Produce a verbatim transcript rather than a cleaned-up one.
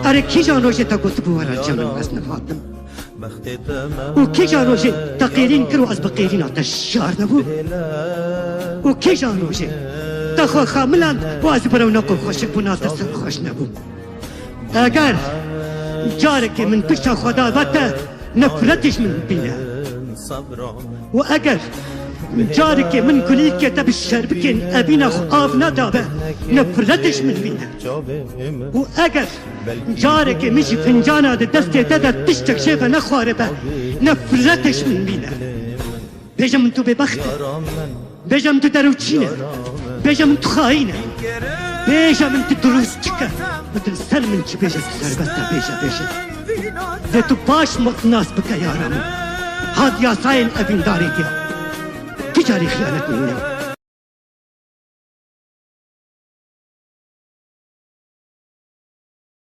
Erê kîjan rojê te gotibû were cem min ez nehatim? Û kîjan rojê te qêrîn kir û ez bi qêrîna te şiyar nebûm? Û kîjan rojê te xwe xemiland û ez bi rewneq û xweşik bûna te serxweş nebûm? Eger carekê min pişta xwe da ve te, nefretê ji min bîne. Û eger carekê min kulîlkê te bi şerbikên evîna xwe av neda be, nefretê ji min bîne. Û eger carekê min ji fincana di destê te de tiştek jê ve nexwaribe, nefretê ji min bîne. Bêje min tu bêbext î. Bêje min tu derewçîn î. Bêje min tu xayîn î. Bêje min tu dirûstçik î. Min tu li ser min çi bêje tu serbest î, bêje, bêje. Dê tu baş nas bike yara min. Hat yasayên evîndarê kir. Tu carî xiyanet min ne.